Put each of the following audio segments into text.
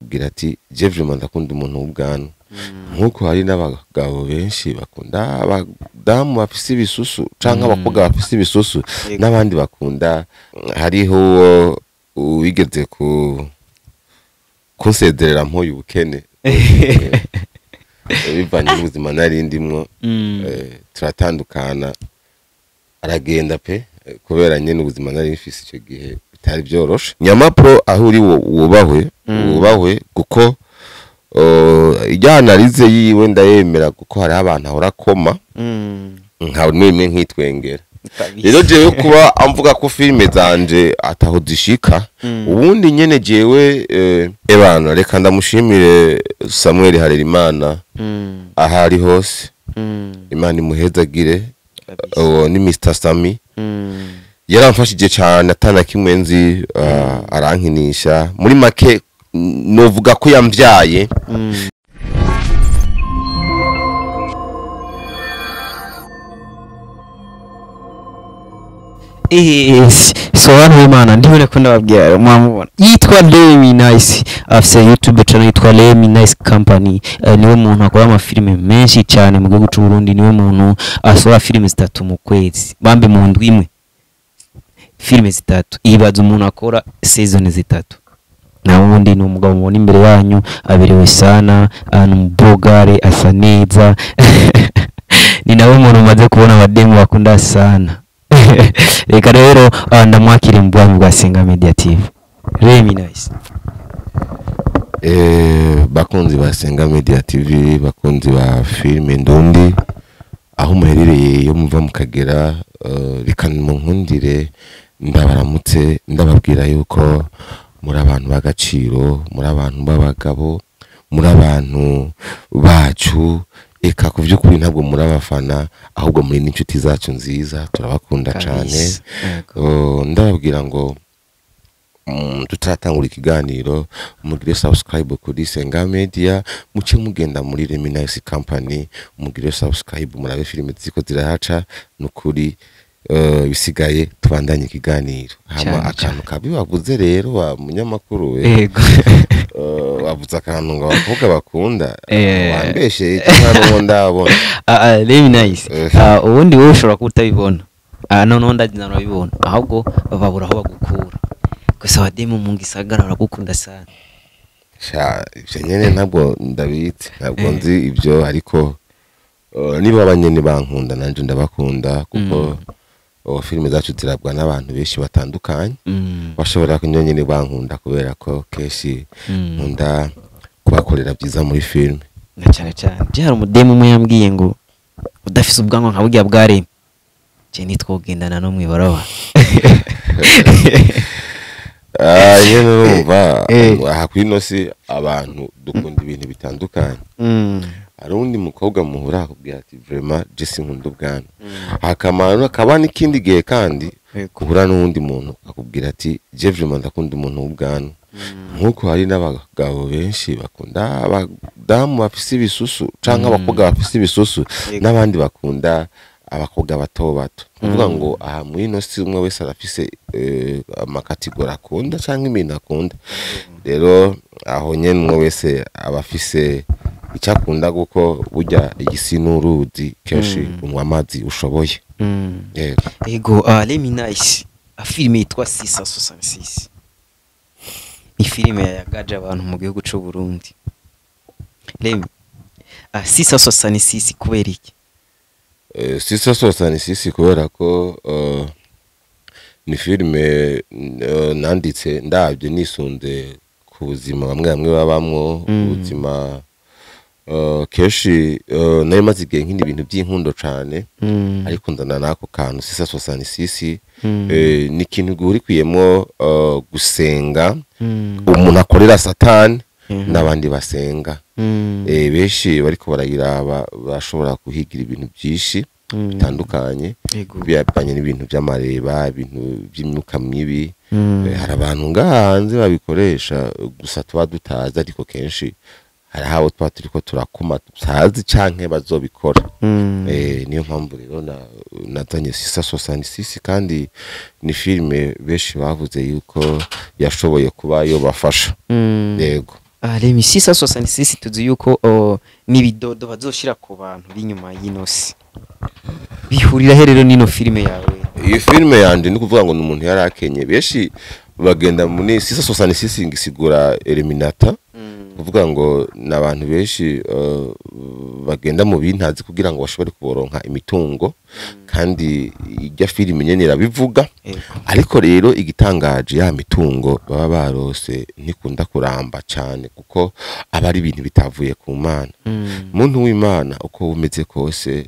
akubwira ati je vraiment ndakunda umuntu w'ubwanwa, nkuko hari n'abagabo benshi bakunda abadamu bafise ibisusu canke abakobwa bafise ibisusu, n'abandi bakunda. Hariho uwo wigeze ku kunsezerera mpoye ubukene bivanye n'ubuzima nari ndimwo, turatandukana aragenda pe, kubera nyene ubuzima nari mfise ico gihe bitari byoroshe. Nyamapro aho uri wubahwe, wubahwe kuko ijya analize yiwe ndayemera, kuko hari abantu ahora koma nka nimwe nkitwengera. Rero jewe kuba amvuga ko filime zanje ataho zishika, ubundi nyene jewe ebana reka ndamushimire Samuel Harerimana aho ari hose, Imana imuhezagire. Uwo ni Mr Sami, yaramfashije cyane atana kimwe nzi, arankinisha muri make novuga ko yamvyaye. Sobanura Imana ndibone ko ndababwira mwamubona. Yitwa Remy Nice, afise YouTube channel yitwa Remy Nice Company. Niwe muntu akora amafilime menshi cyane mu gihugu cy'u Burundi, niwe muntu asohora filime zitatu mu kwezi, bambe mu ndwi imwe filime zitatu. Ibaza umuntu akora season zitatu. Na wundi ni umugabo mubona imbere yanyu, aberewe sana, ni umubogare, asa neza. Ni nawe muntu umaze kubona abademu bakunda sana. Reka rero ndamwakire mu bwami bwa Senga Media TV. Remy Nice. Bakunzi ba Senga Media TV, bakunzi ba filime Ndundi, aho muherereye iyo muva mukagera, reka munkundire ndabaramutse, ndababwira yuko muri abantu b'agaciro, muri abantu b'abagabo, muri abantu bacu. Eka ku by'ukuri ntabwo muri abafana, ahubwo muri n'inshuti zacu nziza, turabakunda cyane. Ndababwira ngo tutaratangura ikiganiro, mugire subscribe kuri Senga Media, muce mugenda muri Remy Nice Company, mugire subscribe, murabe filime ziko zirahaca. Nukuri bisigaye tubandanye ikiganiro. Hama akantu kabi wavuze rero wa munyamakuru we, yego, wavuze akantu ngo abakobwa bakunda, wambeshe cyangwa n'uwo ndabona. Remy Nice, ubundi wowe ushobora kuba utabibona, noneho ndagira nabibona, ahubwo babura aho bagukura. Gusa abademu mu gisagara baragukunda sana. Sha ivyo nyene ntabwo ndabitse, ntabwo nzi ibyo, ariko niba abanyene bankunda nanje ndabakunda, kuko filime zacu zirabwa n'abantu benshi batandukanye, bashobora kunyonyene bankunda kubera ko kenshi nkunda kubakorera byiza muri filime. Na cyane cyane byari umudemu umwe yambwiye ngo udafise ubwanwa nka burya bwa Remy, je nitwogendana no mwibaraba. Nyene urumva aha kwino si abantu dukunda ibintu bitandukanye. Hari undi mukobwa muhura akubwira ati vraiment je sinkunda ubwanwa, hakamara akaba n'ikindi gihe kandi uhura n'uwundi muntu akubwira ati je vraiment ndakunda umuntu w'ubwanwa, nkuko hari n'abagabo benshi bakunda abadamu bafise ibisusu canke abakobwa bafise ibisusu, n'abandi bakunda abakobwa bato bato. Kuvuga ngo aha muri ino si umwe wese arafise amakategori akunda canke ibintu akunda. Rero aho nyene umwe wese abafise icyakunda, kuko burya igisi n'uruzi kenshi unywa amazi ushoboye. Yego. Remy Nice, filime yitwa 666 ni filime yagaje abantu mu gihugu cy'u Burundi. Remy, 666 kubera iki? 666 kubera ko ni filime nanditse ndabye nisunze ku buzima bamwe bamwe babamwo, ubuzima kenshi nari maze igihe nkina ibintu by'inkundo cane, ariko ndana nako kantu 666 ni ikintu gihurikiyemwo gusenga, umuntu akorera Satani n'abandi basenga. Benshi bariko barayiraba bashobora kuhigira ibintu byinshi bitandukanye, bijyanye n'ibintu by'amareba, ibintu by'imyuka mibi. Hari abantu ngaha hanze babikoresha gusa tuba dutazi, ariko kenshi hari abo tuba turiko turakoma tutazi canke bazobikora. Niyo mpamvu rero nazanye 666, kandi ni filime benshi bavuze yuko yashoboye kuba yobafasha. Yego. Remi 666, tuzi yuko n'ibidodo bazoshira ku bantu b'inyuma y'inosi bihurira he rero nino filime yawe? Iyi filime yanje ni kuvuga ngo ni umuntu yari akenye, benshi bagenda muri 666 ngisigura eliminata, kuvuga ngo ni abantu benshi bagenda mu bintazi kugira ngo bashobore kuboronka imitungo, kandi ijya filime nyene irabivuga. Ariko rero igitangaje, ya mitungo baba barose ntikunda kuramba cyane, kuko aba ari ibintu bitavuye ku Mana. Muntu w'Imana, uko umeze kose,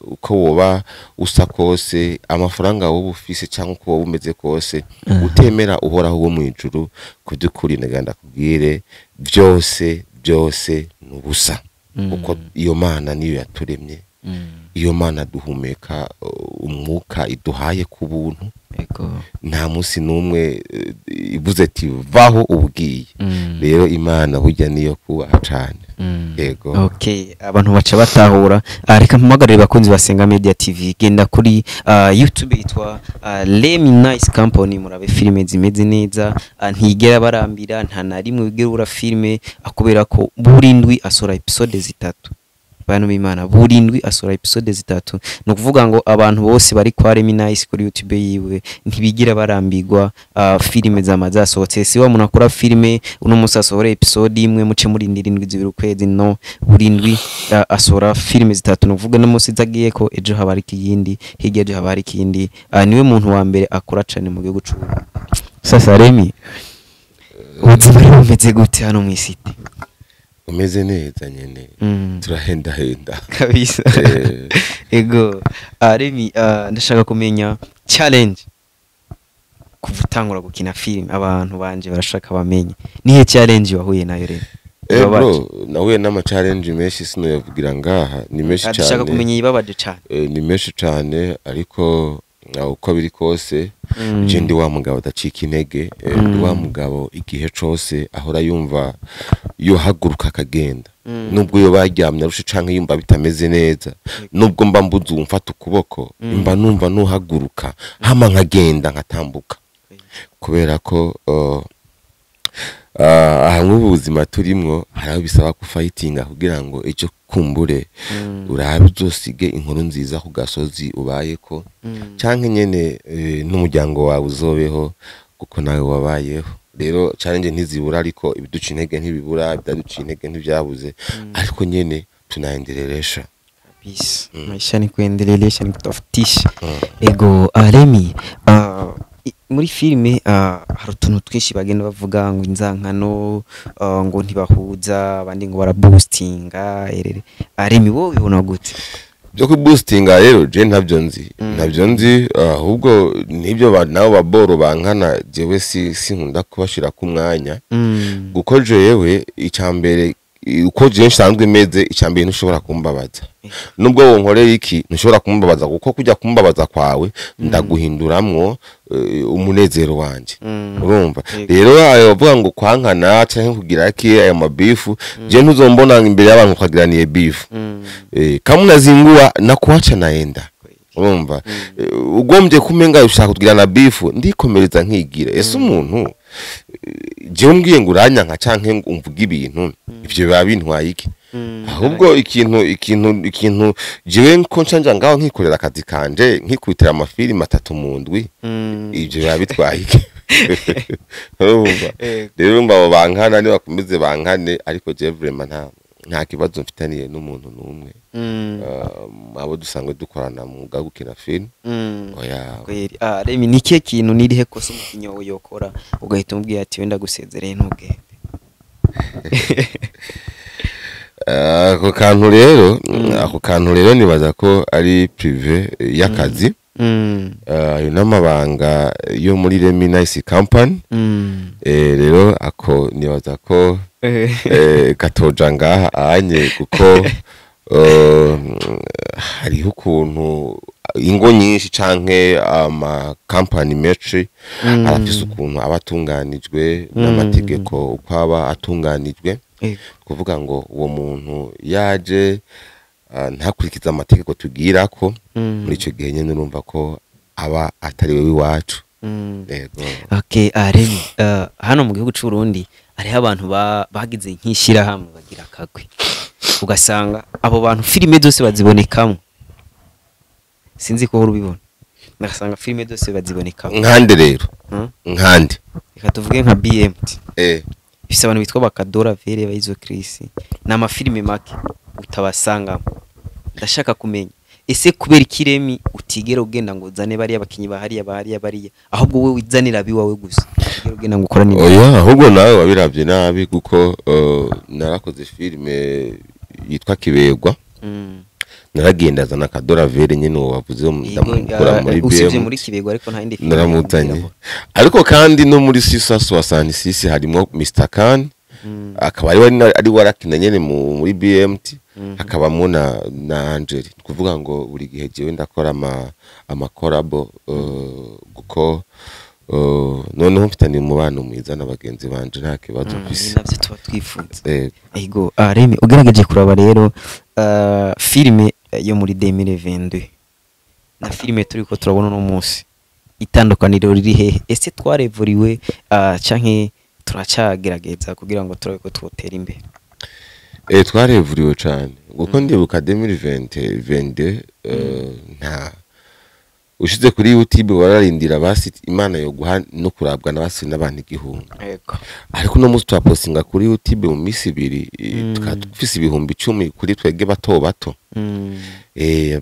uko woba usa kose, amafaranga woba ufise cyangwa uko woba umeze kose, utemera Uhoraho wo mu ijuru, ku by'ukuri ndagenda kubwire, byose byose ni ubusa, kuko iyo Mana niyo yaturemye, iyo Mana duhumeka umwuka iduhaye ku buntu. Nta munsi n'umwe ivuze ati vaho ubwiye. Rero Imana burya niyo kubaha cane. Yego. Okay, abantu baca batahura. Reka mpamagarire bakunzi basenga Media TV, genda kuri YouTube yitwa Remy Nice Company, murabe filime zimeze neza. Ntigera barambira, nta na rimwe wigera ubura filime, kubera ko buri ndwi asora episode zitatu. Bantu b'Imana, buri ndwi asora episode zitatu. Ni ukuvuga ngo abantu bose bari kwa Remy Nice kuri YouTube yiwe ntibigira barambirwa. Filime zama zasohotse. Si wa muntu akora filime uno munsi asohora episode imwe, muce murindira indwi zibiri, ukwezi. No, buri ndwi asohora filime zitatu. Ni ukuvuga no munsi zagiye ko ejo haba hari ikindi, hirya ejo haba hari ikindi. Niwe muntu wa mbere akora cane mu gihugu c'u Burundi. Sasa Remy, ubuzima rero bumeze gute hano mw'isite? Umeze neza nyene, turahendahenda. Kabisa. Ego. Remy, ndashaka kumenya challenge kuva utangura gukina film. Abantu banje barashaka bamenye nihe challenge wahuye nayo rero. Ibabaje. Bro, nahuye n'ama challenge menshi, sinoyavugira ngaha, ni menshi Dushaka cyane. kumenya ibabaje cane. Ni menshi cyane, ariko uko biri kose, je ndi wa mugabo adacika intege. Ndi wa mugabo igihe cose ahora yumva yohaguruka akagenda, nubwo yoba yaryamye arushe canke yumva bitameze neza, nubwo mba mbuze uwumfata ukuboko, mba numva nuhaguruka hama nkagenda nkatambuka, kubera ko aha nk'ubu buzima turimwo hari aho bisaba kufayitinga kugira ngo ejo kumbure urabe uzosige inkuru nziza ku gasozi ubayeko, canke nyene n'umuryango wawe uzobeho kuko nawe wabayeho. Rero challenge ntizibura, ariko ibiduca intege ntibibura, ibyaduca intege ntibyabuze, ariko nyene tunaendelelesha. Kabisa. Maisha ni kuendelelesha, ni kutafutisha. Ego. Remy, muri filime hari utuntu twinshi bagenda bavuga ngo inzankano, ngo ntibahuza, abandi ngo baraboostinga erere. Remy, wowe ubibona gute? Byo kuboostinga rero je ntabyo nzi, ntabyo nzi. Ahubwo nibyo nabo baboro bankana, jewe si sinkunda kubashira ku mwanya, kuko jewe icambere uko je nsanzwe meze, icambere ntushobora kumbabaza. Nubwo wonkorera iki, ntushobora kumbabaza, kuko kujya kumbabaza kwawe ndaguhinduramwo umunezero wanje. Urumva? Rero ayo bavuga ngo kwankana canke kugira ki, aya mabifu, je ntuzombona imbere y'abantu twagiraniye bifu. Kama unazingua na kuacha naenda. Urumva? Ugombye kumenga ushaka kugirana bifu, ndikomereza nkigira. Ese umuntu jewe umbwiye ngo uranyanka canke ngo umvuge ibintu, ivyo biba bintwaye iki? Ahubwo ikintu jewe ko nshanja ngaho nkikorera akazi kanje, nkikubitira amafilimi atatu mu ndwi, ivyo biba bitwaye iki? Urumva? Rero urumva, abo bankana nibakomeze bankane, ariko jewe vraiment nta kibazo mfitaniye n'umuntu n'umwe. Abo dusanzwe dukorana mu mwuga wo gukina film, oya. Kweli. Remy, ni ikihe kintu, nirihe kosa umukinyi wawe yokora ugahita umubwira ati wenda gusezereye, ntugende? Ako kantu rero nibaza ko ari privé y'akazi. Ayo n'amabanga yo muri Remy Nice Company. Rero ako nibaza ko katoja ngaha anye, kuko hariho ukuntu ingo nyinshi canke ama company menshi arafise ukuntu aba atunganijwe n'amategeko, uko aba atunganijwe, kuvuga ngo uwo muntu yaje ntakurikize amategeko tugirako, muri ico gihe nyene urumva ko aba atari we w'iwacu. Yego. Okay, Remy, hano mu gihugu c'u Burundi hariho abantu bagize nk'ishirahamwe bagira akagwi, ugasanga abo bantu filime zose bazibonekamo. Sinzi ko uhora ubibona, ugasanga filime zose bazibonekamo. Nkande rero? Hmm? Nkande? Reka tuvuge nka BMT, ifise abantu bitwa Bakadora Vere, Bayizo Chris, ni amafilime make utabasangamo. Ndashaka kumenya, ese kubera iki Remy utigera ugenda ngo uzane bariya bakinyi bahariya bahariya bariya, ahubwo wowe wizanira abiwawe gusa, utigera ugenda ngo ukorane nabo? Oya, ahubwo nawe wabiravye nabi, kuko narakoze filime yitwa Kiberwa. Naragenda azana Akadora Vere nyene uwo wavuze, ndamukura muri Usibye BM. muri Kiberwa, ariko nta yindi filime Naramuzanye. yakubwira. Ariko kandi no muri Sisa 66 harimo Mr Khan, akaba ari warakina nyene muri BMT, hakabamwo na Angeli. Ni kuvuga ngo buri gihe jewe ndakora ama collabo, kuko noneho mfitaniye umubano mwiza na bagenzi banje, nta kibazo Ni mfise. navyo tuba twifuza. Ego, Remy, ugerageje kuraba rero filime yo muri 2022 na filime turiko turabona uno munsi, itandukaniro riri hehe? Ese twarevuriwe, canke turacagerageza kugira ngo turabe ko twotera imbere? Twarevuriwe cane, kuko ndibuka 2020 22, nta ushize kuri YouTube wararindira basi Imana yo guha no kurabwa na basi n'abantu 1000. Ariko uno munsi twapostinga kuri YouTube mu minsi 2, tukaba dufise 10,000 kuri twebwe bato bato.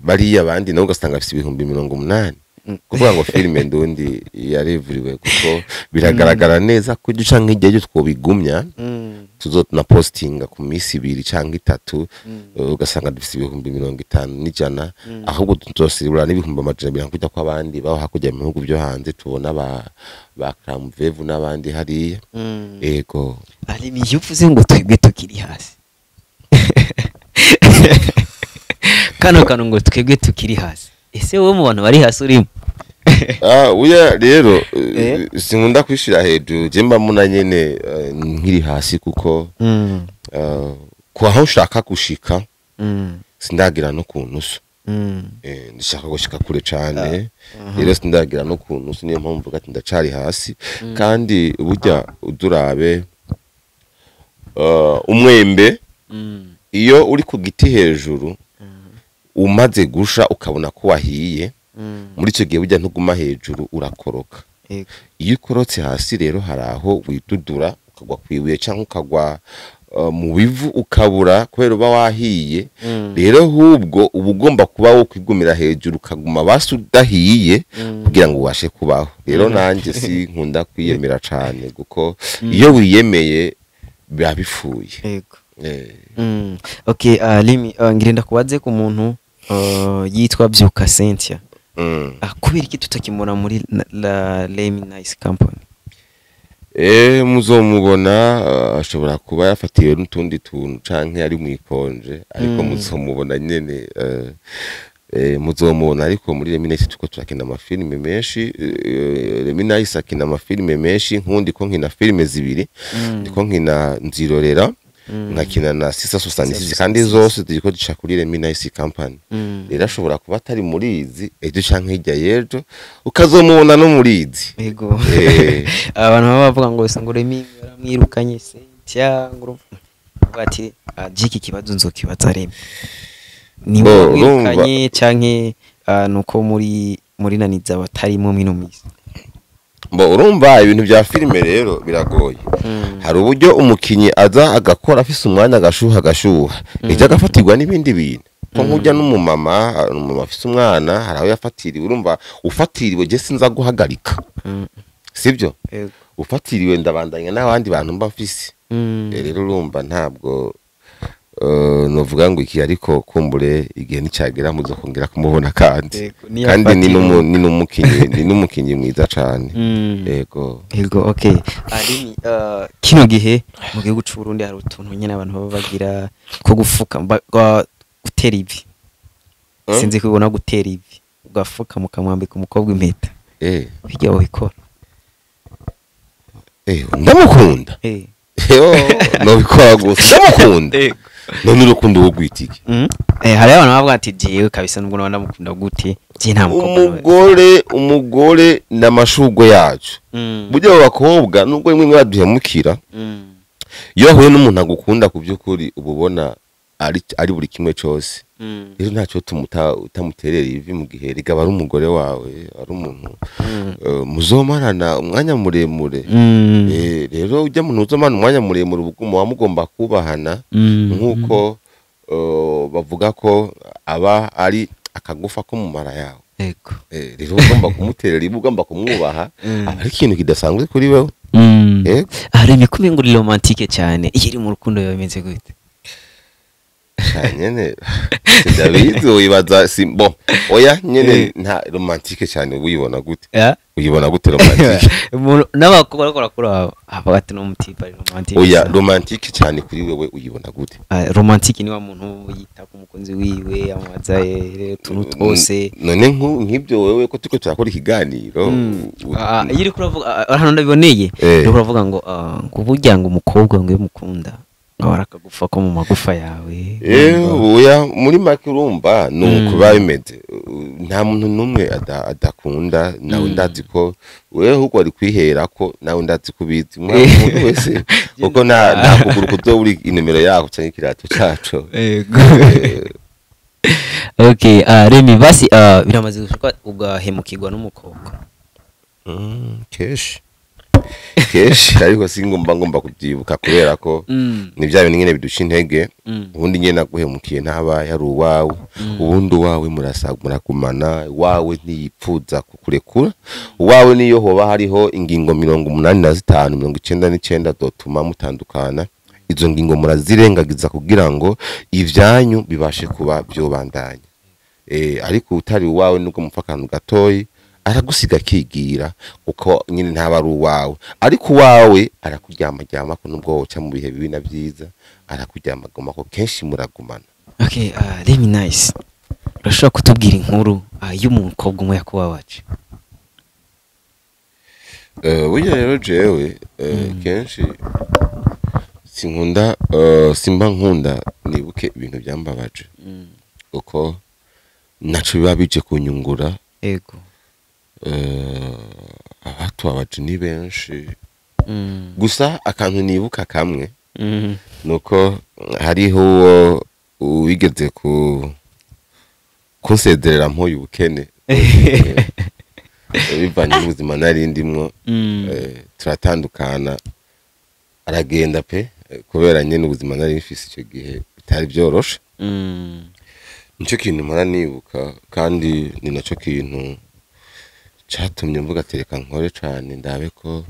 Bariya abandi nabo ugasanga bafise 80,000. Kuvuga ngo filime ndundi yarevuriwe, kuko biragaragara neza ko ejo canke hirya y'ejo twobigumya, tuzotuna postinga ku minsi 2 canke 3, ugasanga dufise 50,000 n'ijana, ahubwo tuzosibura n'200,000 kujya kw'abandi baba hakurya mu bihugu byo hanze, tubona ba Cramvevu n'abandi hariya. Ego. Remy, iyo uvuze ngo twebwe tukiri hasi, kano kano ngo twebwe tukiri hasi, ese wowe mu bantu bari hasi urimo? Uya rero, sinkunda kwishira hejuru, je mba muna nyene nkiri hasi, kuko ku aho nshaka gushika sindagira no ku nusu. Ndashaka gushika kure cane, rero sindagira no ku nusu, niyo mpamvu mvuga ati ndacari hasi. Kandi burya udurabe, umwembe iyo uri ku giti hejuru umaze gusha ukabona ko wahiye, muri icyo gihe burya ntuguma hejuru, urakoroka. Iyo ukorotse hasi rero hari aho widudura ukagwa ku ibuye cyangwa ukagwa mu bivu ukabura, kubera uba wahiye. Rero hubwo uba ugomba kuba wo kwigumira hejuru, ukaguma basi udahiye, kugira ngo ubashe kubaho. Rero nanjye si nkunda kwiyemera cane, kuko iyo wiyemeye biba bifuye. Okay, Remy, ngirenda kubaze ku muntu yitwa Byuka Cynthia. Kubera iki tutakimubona muri la Remy Nice Company? Muzomubona, ashobora kuba yafatiwe n'utundi tuntu canke ari mwikonje, ariko muzomubona nyene, muzomubona. Ariko muri Remy Nice tuko turakina amafilime menshi. Remy Nice akina amafilime menshi, nkundi ko nkina filime zibiri, ndiko nkina Nzirorera, nkakina na Sisa 66, kandi zose ziriko zica kuri Remy Nice Company. Rero ashobora kuba atari muri izi, ejo canke hirya y'ejo ukazomubona no muri izi. Ego. Abantu baba bavuga ngo ngo Remy yaramwirukanye Cynthia, ngo bavuga ati jiki kibazo nzokibaza Remy. Ni Bo, wamwirukanye canke nuko muri naniza batarimo mino misi? Bo, urumva ibintu bya filime rero biragoye. Hari uburyo umukinyi aza agakora afise umwanya, agashuha agashuha, ejo agafatirwa n'ibindi bintu, ko nk'ujya n'umumama, umumama afise umwana, hari aho yafatiriwe. Urumva ufatiriwe, je sinza guhagarika, sibyo? Ego. Ufatiriwe ndabandanya n'abandi bantu mba mfise. Rero urumva ntabwo novuga ngo iki, ariko kumbure igihe nicagera muzokongera kumubona kandi. Ego, niyo Kandi ni afatiriwe. Ni n'umukinyi mwiza cane. Ego. Ego, okay. Remy, kino gihe mu gihugu c'u Burundi hari utuntu nyene abantu baba bagira ko gufuka gutera ivi. Sinzi kubona gutera ivi, ugafuka mukamwambika umukobwa impeta. Bijya wabikora? Ndamukunda. Yo, nobikora gusa ndamukunda. Ego. None urukundo wogwita iki? Hari abantu bavuga ati jewe kabisa nubwo naba ndamukunda gute, je nta mukobwa. Umugore, umugore n'amashurwe yacu. Burya abo bakobwa, nubwo rimwe rimwe baduhemukira, iyo wahuye n'umuntu agukunda ku by'ukuri, uba ubona ari buri kimwe cyose. Rero ntacyo utamuterera ivi mu gihe rigaba ari umugore wawe, ari umuntu muzomarana umwanya muremure. Rero ujya muntu uzomarana umwanya muremure, ubwo muba mugomba kubahana, nk'uko bavuga ko aba ari akagufa ko mu mara yawe. Rero ugomba kumuterera ivi, ugomba kumwubaha, aba ari ikintu kidasanzwe kuri wewe. Hari imikumi ngo uri romantique cyane, iyo iri mu rukundo biba bimeze gute? Sha, nyene sindabizi, wibaza si bon, oya nyene nta romantique cyane. Uyibona gute? Uyibona gute romantique? N'abakobwa bariko barakura avuga ati no mutipe ari romantique. Oya, romantique cyane kuri wewe uyibona gute? Ah, romantique ni wa muntu yita ku mukunzi wiwe, amubaza utuntu twose. None nk'ibyo wewe ko turiko turakora ikiganiro Ah, iyo uriko uravuga, hano ndabiboneye, uriko uravuga ngo ngo burya ngo umukobwa ngo iyo umukunda ngo aba ari akagufa ko mu magufa yawe. Oya, muri make urumva ni uko biba bimeze. Nta muntu n'umwe adakunda nawe. Ndazi ko wewe ahubwo wari kwihera ko nawe, ndazi ko ubizi. Umuntu wese, kuko nta kuguru kuzobura inomero yako canke ikirato caco. Okay, Remy, basi biramaze gushika ugahemukirwa n'umukobwa? Kenshi kenshi, ariko singomba ngomba kubyibuka kubera ko ni bya bintu nyine bidusha intege. Ubundi nyine naguhemukiye ntaba yari uwawe. Ubundi uwawe murasa muragumana, uwawe ntiyipfuza kukurekura. Uwawe niyo hoba hariho ingingo 85, 99 zotuma mutandukana, izo ngingo murazirengagiza kugira ngo ivyanyu bibashe kuba byobandanya. Ariko utari uwawe, nubwo mupfa akantu gatoyi, aragusiga akigira, kuko nyine ntaba ari uwawe. Ariko uwawe arakuryamaryama ko nubwo woca mu bihe bibi na byiza, arakuryamagoma ko kenshi muragumana. Okay, Remy Nice, urashobora kutubwira inkuru y'umukobwa umwe yakubabaje? Burya rero jewe kenshi sinkunda, simba nkunda nibuke ibintu byambabaje, kuko naco biba bije kunyungura. Abatubabaje ni benshi. Gusa akantu nibuka kamwe nuko hariho uwo wigeze ku kunsezerera mpoye ubukene, bivanye n'ubuzima nari ndimwo. Turatandukana, aragenda pe, kubera nyene ubuzima nari mfise icyo gihe bitari byoroshe. Nicyo kintu mpora nibuka, kandi ni nacyo kintu catumye mvuga ati reka nkore cane, ndabe ko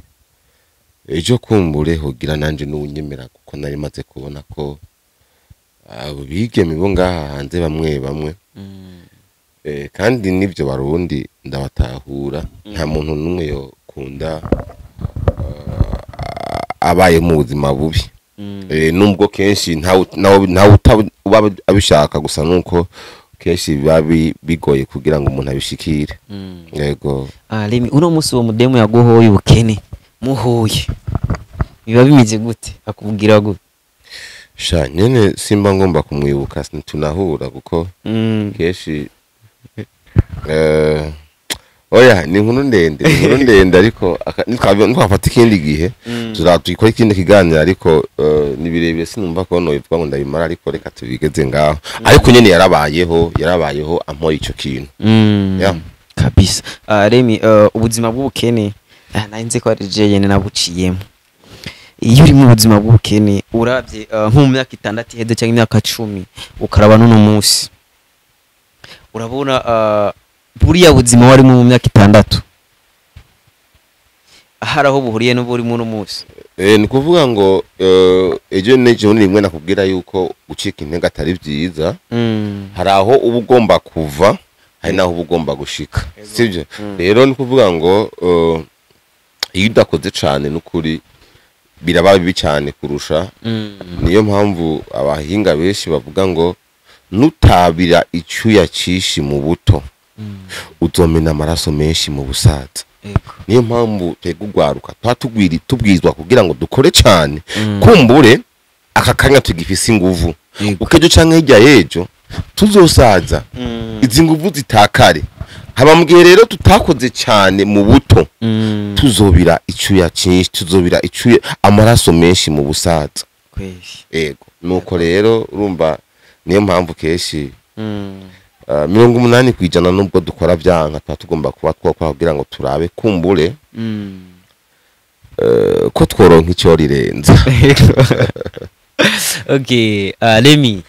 ejo kumbure hogira nanje n'uwunyemera, kuko nari maze kubona ko abo bigeme bo ngaha hanze bamwe bamwe, kandi n'ibyo Barundi ndabatahura, nta muntu n'umwe yokunda abaye mu buzima bubi. Nubwo kenshi ntawe uba abishaka, gusa nuko kenshi biba bigoye kugira ngo umuntu abishikire. Yego. Ah, Remy, uno munsi uwo mudemu yaguhoye ubukene, muhuye biba bimeze gute? Akubwira gute? Sha, nyene simba ngomba kumwibuka, tunahura kuko kenshi oya, ni inkuru ndende, ni inkuru ndende, ariko nitwafata ikindi gihe tuzatwikora ikindi kiganiro, ariko ni birebire, sinumva ko nobivuga ngo ndabimara, ariko reka tubigeze ngaho. Ariko nyene yarabayeho, yarabayeho ampoye ico kintu. Yeah. Kabisa. Remy, ubuzima bw'ubukene, nari nzi ko ari je nyene nabuciyemo. Iyo uri mu buzima bw'ubukene, uravye nko mu myaka 6 iheze cyangwa imyaka 10, ukaraba n'uno munsi, urabona buriya buzima warimo mu myaka 6 hari aho buhuriye n'uburi uno munsi? Ni kuvuga ngo ejo n'ejo rimwe nakubwira yuko gucika intege atari byiza. Hari aho uba ugomba kuva, hari n'aho uba ugomba gushika, sibyo? Rero ni kuvuga ngo iyo udakoze cane n'ukuri biraba bibi cyane kurusha. Niyo mpamvu abahinga benshi bavuga ngo nutabira icyuya cishi mu buto, uzomena amaraso menshi mu busaza. Niyo mpamvu twebwe urwaruka tuba tubwirizwa kugira ngo dukore cyane. Kumbure Aka kanya tugifise inguvu, Yego. ukejo canke hirya y'ejo tuzosaza, izi nguvu zitakare. Haba mu gihe rero tutakoze cyane mu buto, tuzobira icyuya cyinshi, tuzobira icyuya, amaraso menshi mu busaza. Ego, nuko rero urumva niyo mpamvu kenshi 80% nubwo dukora vyanka, tuba tugomba kuba twakora kugira ngo turabe kumbure ko tworonka icyo rirenza. Okay, Remy,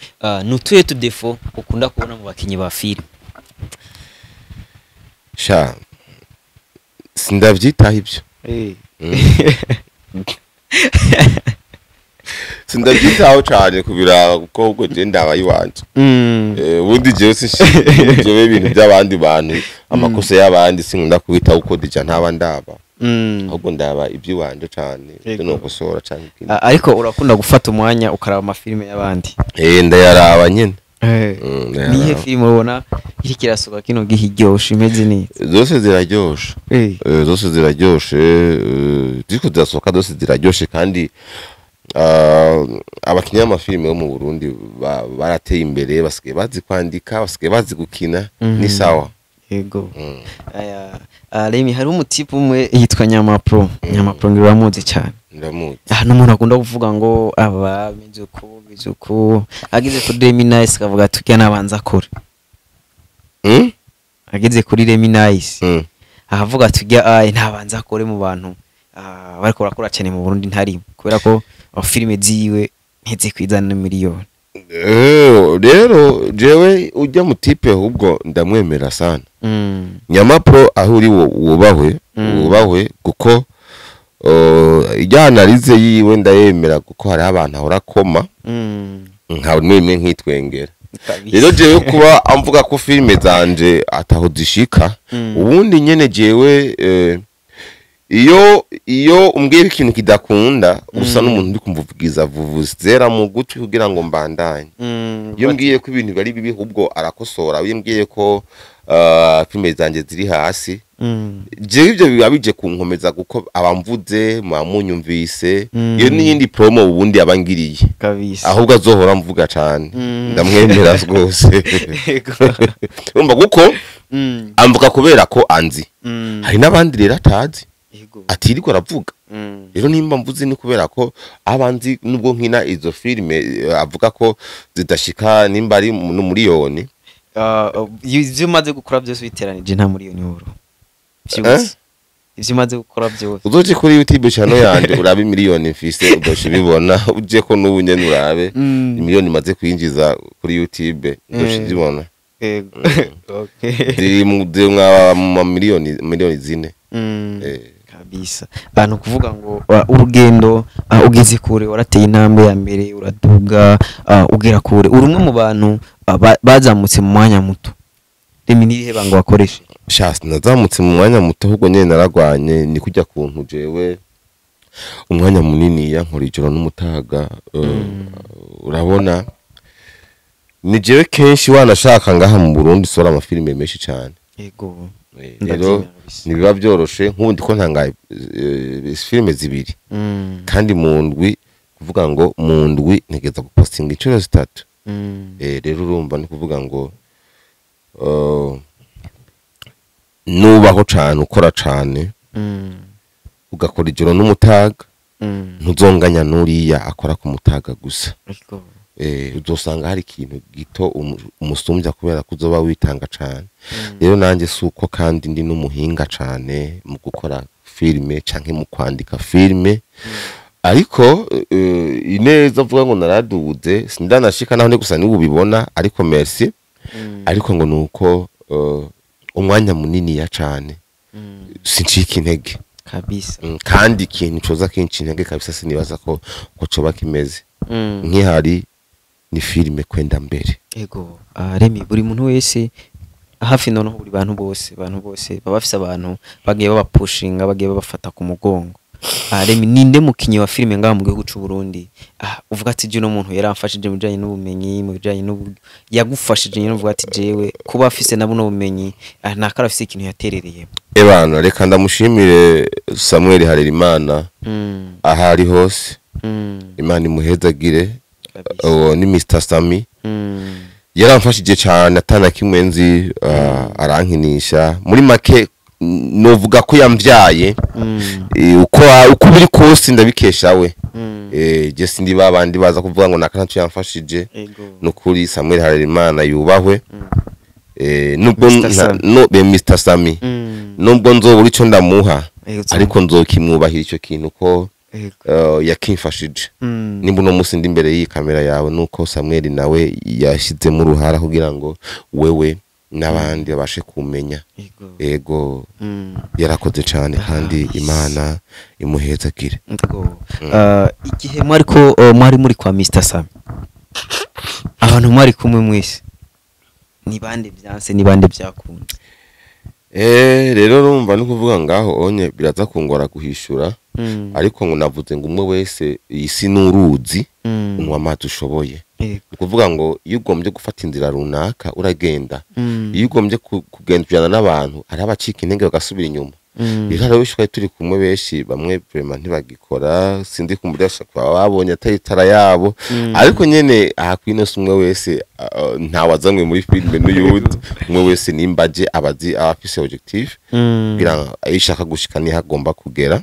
nutuye tu défauts ukunda kubona mu bakinyi ba film? Sha, sindavyitaho ibyo. Sindavyitaho cane kubiraba, kuko ahubwo je ndaba iwanje. Ubundi jewe jewe ibintu by'abandi bantu, amakosa y'abandi sinkunda kubitaho, kuko déjà ntaba ndaba, ahubwo ndaba iby'iwanje cane, ibyo nokosora canke ikindi. Ariko urakunda gufata umwanya ukaraba amafilime y'abandi? Ndayaraba nyene. Nihe Ndayaraba. filime ubona iriko irasohoka kino gihe iryoshe, imeze neza? Zose ziraryoshe. Zose ziraryoshe, ziriko zirasohoka zose ziraryoshe, kandi abakinyi b'amafilime bo mu Burundi barateye imbere, basigaye bazi kwandika, basigaye bazi gukina. Ni sawa. Yego. Aya, Remy, hariho umutipe umwe yitwa Nyamapro. Nyamapro ngira uramuzi cyane. Ndamuzi. Ah, n'umuntu akunda kuvuga ngo aba bimeze uku, bimeze uku, ageze kuri Remy Nice akavuga ati ujya nabanza akora. Ageze kuri Remy Nice ahavuga ati ujya aye ntabanza akore mu bantu bariko barakora cyane mu Burundi ntarimo, kubera ko filime ziwe ntizikwizana miliyoni. Rero jewe ujya mu type ahubwo ndamwemera sana. Nyamapro, aho uri wubahwe. Wubahwe, kuko ijya analyse yiwe ndayemera, kuko hariho abantu ahora akoma nka nimwe nkitwengera. Rero jewe kuba amvuga ko filime zanje ataho zishika, ubundi nyene jewe iyo umbwira ikintu kidakunda, usa n'umuntu uri kumvugiza vuvuzera mu gutwi kugira ngo mbandanye. Iyo mbwiye ko ibintu bari bibi, ahubwo arakosora. Iyo mbwiye ko filime zanje ziri hasi, jewe ibyo biba bije kunkomeza, kuko abamvuze muba munyumvise. Iyo n'iyindi promo ubundi abangiriye. Ahubwo azohora mvuga cane. Ndamwemera rwose. Urumva, kuko amvuga kubera ko anzi. Hari n'abandi rero atazi, atirirwa aravuga. Rero nimba mvuze ni kubera ko abanzi, nubwo nkina izo filime avuga ko zidashika nimba ari n'umuriyoni. Ivyo umaze gukora byose biteranije nta miliyoni woro byose, ivyo umaze gukora byose? Uzoje kuri YouTube channel yanje urabe miliyoni mfise, uzoca ubibona. Uje ko n'ubu nyene urabe imiliyoni maze kwinjiza kuri YouTube, uzoca uzibona. Yego, okay. Ziri mwaba mu mamiliyoni, miliyoni 4. Kabisa, abantu kuvuga ngo urugendo ugeze kure, warateye intambwe ya mbere, uraduga, ugera kure, uri umwe mu bantu bazamutse mu mwanya muto. Remy, n'irihe banga wakoresha? Sha, nazamutse mu mwanya muto, ahubwo nyene naragwanye. Ni kujya kuntu jewe umwanya munini ya nkora ijoro n'umutaga. Urabona ni jewe kenshi wanashaka ngaha mu Burundi sora amafilime menshi cyane. Ndabyemera Rero kabisa. ntibiba byoroshe. Nk'ubundi ko ntanga filime zibiri kandi mu ndwi, kuvuga ngo mu ndwi ntegeza gupostinga inshuro zitatu. Rero urumva ni kuvuga ngo nubaho cane, ukora cane, ugakora ijoro n'umutaga, ntuzonganya n'uriya akora ku mutaga gusa. Uzosanga hari ikintu gito umusumbya kubera ko uzoba witanga cane. Rero nanjye si uko kandi ndi n'umuhinga cane mu gukora filime canke mu kwandika filime, ariko ineza mvuga ngo naraduze, sindanashika naho ndi gusa niba ubibona, ariko merci. Ariko ngo nuko umwanya munini ya cane sincika intege. Kandi ikintu coza kinca intege kabisa sinibaza ko coba kimeze nkihari ni filime kwenda mbere. Ego, Remy, buri muntu wese hafi, noneho buri bantu bose baba bafise abantu bagiye babapushinga, bagiye babafata ku mugongo. Remy, ninde mukinyi wa filime ngaha mu gihugu c'u Burundi uvuga ati je uno muntu yaramfashije mu bijanye n'ubumenyi, mu bijanye n'uburyo yagufashije nyine, uvuga ati jewe kuba afise na buno bumenyi nakara afise ikintu yaterereye? Ebana, reka ndamushimire Samuel Harerimana aho ari hose. Imana imuhezagire. Uwo ni Mr Sami. Yaramfashije cyane atana kimwe nzi, arankinisha muri make novuga ko yamvyaye. Uko biri kose ndabikesha we. Je sindi babandi baza kuvuga ngo naka ntacyo yamfashije. Nukuri Samuel Harerimana yubahwe. Nubwo no be Mr Sami, nubwo nzobura ico ndamuha, ariko nzokimwubahira ico kintu ko yakimfashije. Nimba uno munsi ndi imbere y'iyi kamera yawe nuko Samuel nawe yashizemo uruhara kugira ngo wewe n'abandi babashe kumenya. Ego yarakoze cyane kandi Imana imuhezagire. Igihe mwariko mwari muri kwa Mr Sami, abantu mwari kumwe mwese ni bande byanse ni bande byakunze? Rero urumva no kuvuga ngaho onye biraza kungora guhishura, ariko ngo navuze ngo umwe wese isi n'uruzi unywa amazi ushoboye. Kuvuga ngo iyo ugombye gufata inzira runaka uragenda, iyo ugombye kugendana n'abantu ari abacika intege bagasubira inyuma. Rero benshi twari turi kumwe benshi bamwe vraiment ntibagikora, sindi kumurasha kwa babonye atari tara yabo, ariko nyene aha kwino umwe wese ntawazanywe muri filme n'uyundi, umwe wese nimbaje abazi abafise objectif kugira ayishaka gushika ni hagomba kugera.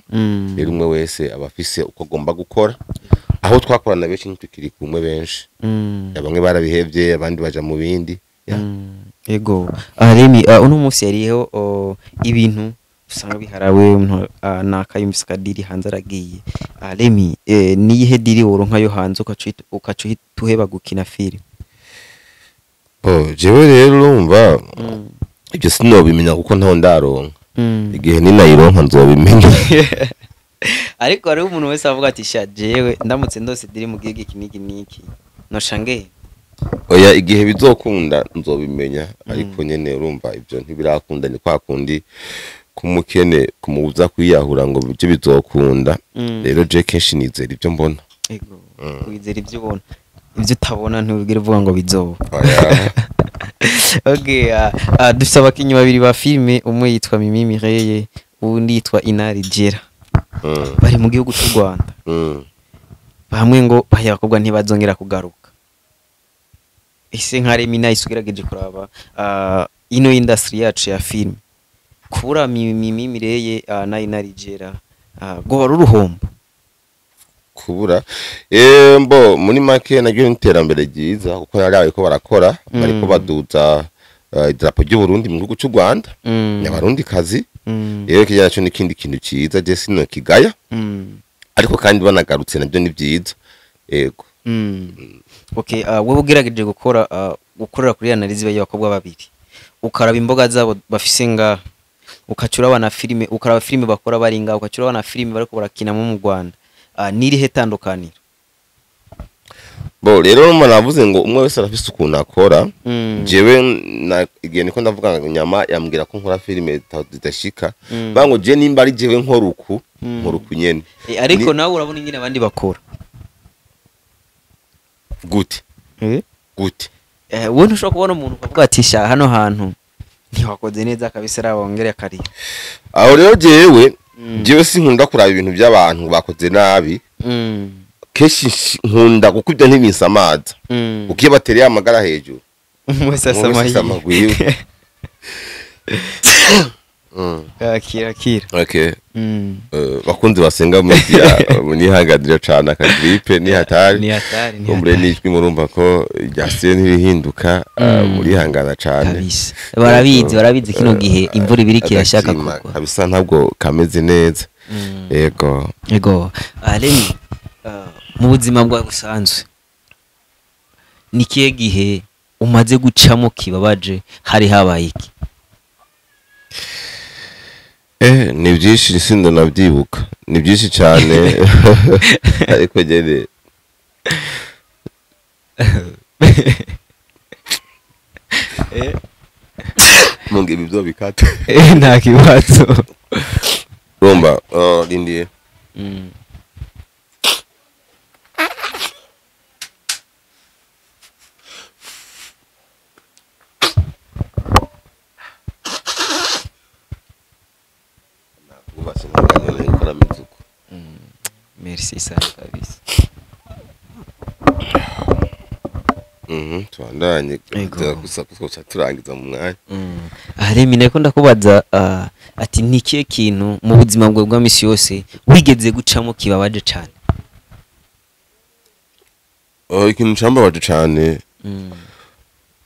Rero umwe wese abafise uko agomba gukora. Aho twakorana benshi ntitukiri kumwe benshi, bamwe barabihevye abandi baja mu bindi. Ego Remy, uno munsi yariho ibintu usanga biharawe umuntu nakayumvise kadiri hanze aragiye. Remy, niyihe diri woronka yo hanze ukaca uheba gukina filime? Jewe rero urumva ibyo sinobimenya kuko ntaho ndaronka. Igihe ninayironka nzobimenya. Ariko hariho umuntu wese avuga ati sha jewe ndamutse ndose diri mu gihe iki niki niki noshange. Oya, igihe bizokunda nzobimenya, ariko nyene urumva ibyo ntibirakunda, ni kwa kundi kumukene kumubuza kwiyahura ngo ibyo bizokunda. Rero je kenshi nizera ibyo mbona. Ego, wizera ibyo ubona, ibyo utabona ntubigire uvuga ngo bizoba. Oya. Okay, dufite abakinyi babiri ba filime, umwe yitwa Mimi Mireye, uwundi yitwa Inari Jera. Bari mu gihugu cy'u Rwanda. Bamwe ngo baye abakobwa ntibazongera kugaruka. Ese nka Remy Nice ugerageje kuraba ino industry yacu ya filime, kubura Mimi Mireye na Inari Jera ngo wari uruhombo kubura mbo muri make naryo n'iterambere ryiza kuko yari ko barakora, bariko baduza idarapo ry'u Burundi mu gihugu cy'u Rwanda, n'abarundi kazi. Rero kijya naco n'ikindi kintu ciza je sino kigaya, ariko kandi banagarutse nabyo ni byiza. Yego. Okay, wewe ugerageje gukora gukorera kuri analyse y'abakobwa babiri, ukaraba imboga zabo bafise nga, ukacura abana filime, ukaraba filime bakora bari nga, ukacura abana filime bariko barakina mu Rwanda, nirihe tandukaniro? Bo rero navuze ngo umwe wese arafise ukuntu akora. Jewe igihe niko ndavuga ngo nyama yambwira ko nkora filime zidashika, bango je nimba ari jewe nkora uku nkora uku nyene. Ariko nawe urabona ingene abandi bakora gute? Gute? Wowe ntushobora kubona umuntu ukavuga ati sha hano hantu ntiwakoze neza kabisa arabongere akarira. Aho rero jewe sinkunda kuraba ibintu by'abantu bakoze nabi. Kenshi nkunda kuko ibyo ntibinsamaza. Ukiye batereye amagara hejuru mwese asamagwiwe. Akira akira. Okay. Bakunzi basenga media nihanganira cyane akagripe ni hatari. Ni hatari. Kumbre nijwi murumva ko ryasiye ntirihinduka, murihangana cyane. Barabizi kino gihe imvura ibiri kirashaka kugwa. Kabisa ntabwo kameze neza. Yego. Yego. Remy, mu buzima bwawe busanzwe ni kihe gihe umaze gucamo kibabaje, hari habaye iki? Ni byinshi sindo nabyibuka, ni byinshi cyane. Ariko jene munge ibyo bikata. Nta kibazo. Romba, lindiye. Merci sana kabisa. Tubandanye Ego. gusa kuko turangiza mu mwanya. Remi, nariko ndakubaza ati ni ikihe kintu mu buzima bwawe bwa misi yose wigeze gucamo kibabaje cane? Ikintu cambabaje cane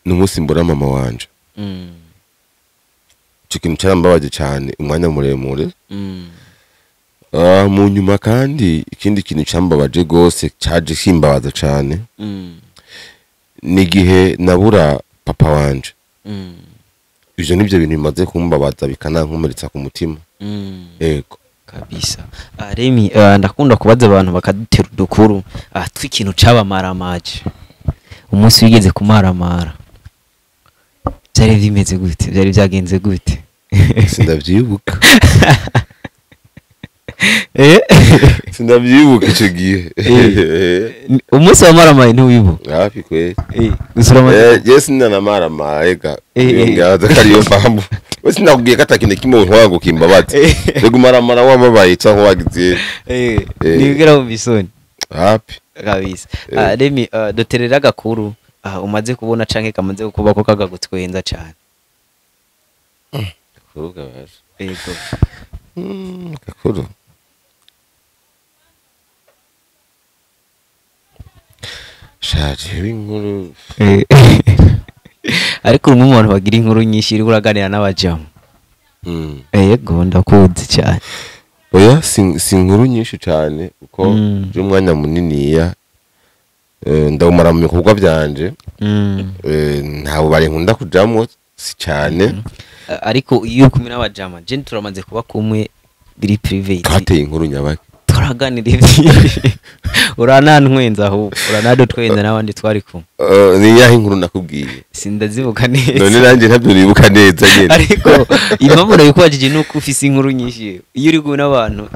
ni umunsi mbura mama wanje. Ico kintu carambabaje cane umwanya muremure. Mu nyuma kandi ikindi kintu cambabaje gose caje kimbabaza cane ni igihe nabura papa wanje. Ivyo nivyo bintu bimaze kumbabaza bikanankomeretsa ku mutima. Ego. Kabisa. Remi, ndakunda kubaza abantu bakadutera udukuru tw'ikintu cabamaramaje. Umunsi wigeze kumaramara byari bimeze gute? Byari byagenze gute? Sindavyibuka. Eh? Sindavyibuka ico gihe. Umunsi wamaramaye ntiwibuka? Hafi kweli. Gusa uramaze Je sinanamaramara ega. Ngaza ko ariyo mpamvu. We sinakubwiye ko atakintu kimwe untwara ngo kimbabaze. Rega umaramara wababaye canke wagize Nibwira wumva isoni. Hapi. Kabisa. Remi, duterera agakuru umaze kubona canke kamaze kukubako kagagutwenza cane. Gakuru gabaje. Yego. Gakuru. Shaje inkuru. Ariko umwe mu bantu bagira inkuru nyinshi uri uraganira n'abajamu. Yego, ndakuzi cyane. Oya, si inkuru nyinshi cane kuko je umwanya muniniya ndawumara mu bikorwa byanje. Nta bubare nkunda kujamwo si cane. Ariko iyo uri kumwe n'abajama, je turamaze kuba kumwe biri private. Twateye inkuru nyabaki. Turaganira ibyinshi. Uranantwenza ahubwo, uranadutwenza n'abandi twari kumwe. Ni yahe inkuru nakubwiye? Sindazibuka neza. None nanjye ntabyo nibuka neza nyene. Ariko impamvu nabikubajije ni uko ufise inkuru nyinshi. Iyo uri kumwe n'abantu,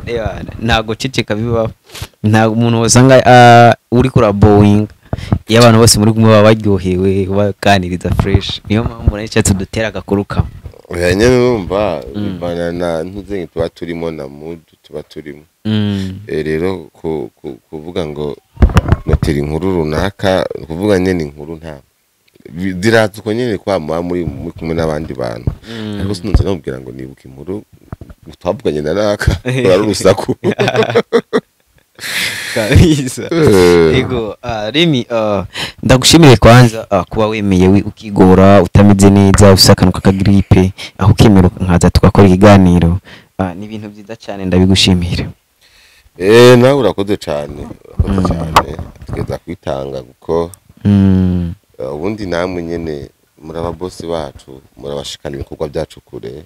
ntago ceceka bibaho. Nta umuntu wasanga uri kura-bowing. Iyo abantu bose muri kumwe baba baryohewe, baganiriza fresh. Niyo mpamvu nari nshatse dutera agakuru kamwe. Oya nyene urumva bivana na ntuzenge tuba turimo na mood tuba turimo. Rero kuvuga ngo notera inkuru runaka, kuvuga nyene inkuru nta ziraza uko nyene kwa muba muri kumwe n'abandi bantu. Ariko sinonze namubwira ngo nibuka inkuru twavuganye na naka, rari urusaku. Kabisa. Ego, Remi, ndagushimire kwanza kuba wemeye ukigora utameze neza ufise akantu k'akagripe aho ukemera nkaza tugakora ikiganiro. Ni ibintu byiza cyane, ndabigushimira. Nawe urakoze cyane, urakoze cyane. Tugeza kwitanga kuko ubundi namwe nyene muri ababosi bacu, murabashikana ibikorwa byacu kure.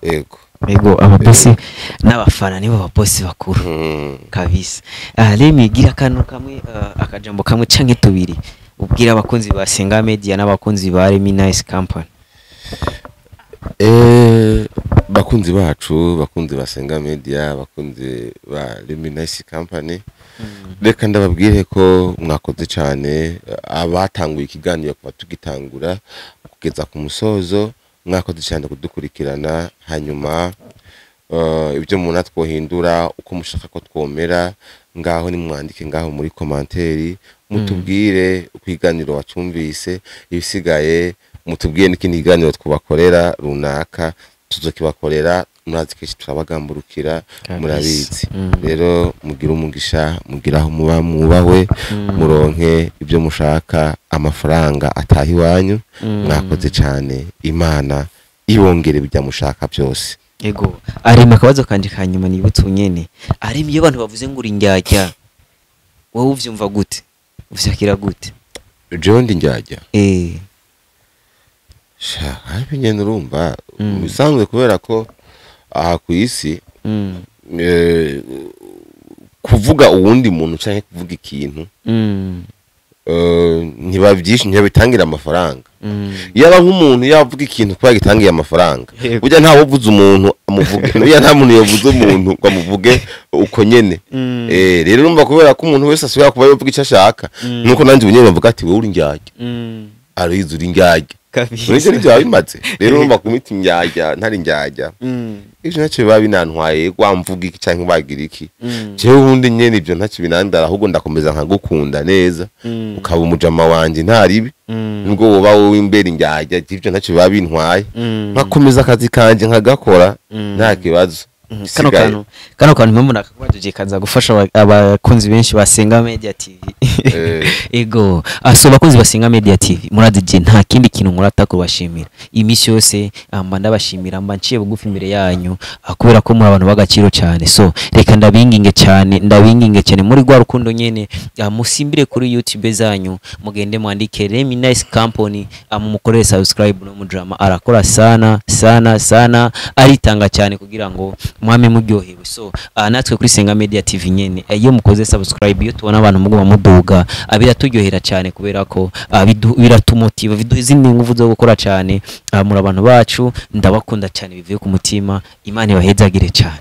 Ego. Ego, ababosi n'abafana nibo babosi bakuru. Kabisa. Remi, gira akantu kamwe, akajambo kamwe canke tubiri ubwira abakunzi ba Senga Media n'abakunzi ba Remi Nice Company. Bakunzi bacu, bakunzi ba Senga Media, bakunzi ba Remi Nice Company, reka ndababwire ko mwakoze cyane. Abatanguye ikiganiro kuva tugitangura kugeza ku musozo, mwakoze cyane kudukurikirana. Hanyuma ibyo umuntu twohindura uko mushaka ko twomera, ngaho nimwandike ngaho muri komanteri mutubwire uko ikiganiro wacumvise, ibisigaye mutubwire n'ikindi kiganiro twabakorera runaka tuzokibakorera. Murazi kenshi turabagamburukira, murabizi. Rero mugire umugisha, mugire aho muba mwubahwe, muronke ibyo mushaka, amafaranga ataha iwanyu. Mwakoze cyane, Imana ibongere ibyo mushaka byose. Ego, Arema, akabazo kanje ka nyuma nibutse unyene. Arema, iyo abantu bavuze ngo uri indyarya, wowe uvyumva gute? Uvyakira gute? Jewe ndi indyarya? Sha, hafi nyene urumva, bisanzwe kubera ko aha ku isi, kuvuga uwundi muntu canke kuvuga ikintu, ntibavyishe, ntibabitangira amafaranga. Yaba nk'umuntu yavuga ikintu kuba gitangiye amafaranga, burya ntawe uvuze umuntu amuvuge, burya nta muntu yavuze umuntu ngo amuvuge uko nyene. Rero urumva kubera ko umuntu wese asubira kuba yavuga icyo ashaka, nuko nanjye ubu nyene bavuga ati wowe uri indyarya, Aloyizi uri indyarya. Kabisa. Nivyo nivyo biba bimaze. Rero urumva kumita indyarya ntari indyarya, ivyo ntacyo biba binantwaye, wamvuga iki canke wagira iki. Jewe ubundi nyene ivyo ntacyo binandara, ahubwo ndakomeza nkagukunda neza, ukaba umujama wanje ntaribi. Nubwo woba wowe imbere indyarya, ivyo ntacyo biba bintwaye, nkakomeza akazi kanje nkagakora nta kibazo. Kano Isigaye. Kano kantu impamvu nakakubajije kaza gufasha abakunzi benshi ba Senga Media TV. Ego, so bakunzi ba Senga Media TV, murazi je nta kindi kintu nkora atakubashimira iminsi yose. Mba ndabashimira, mba nciye bugufi imbere yanyu, kubera ko muri abantu b'agaciro cyane. So reka ndabinginge cyane, ndabinginge cyane muri rwa rukundo nyene, musimbire kuri YouTube zanyu, mugende mwandike Remy Nice Company, mumukorere subscribe. No mudrama arakora sana sana sana, aritanga cyane kugira ngo mwame muryohewe. So natwe kuri Senga Media TV nyene, iyo mukoze subscribe, iyo tubona abantu muguma muduga, biraturyohera cyane kubera ko biratumotiva, biduha izindi nguvu zo gukora cyane. Muri abantu bacu, ndabakunda cyane bivuye ku mutima. Imana ibahezagire cyane.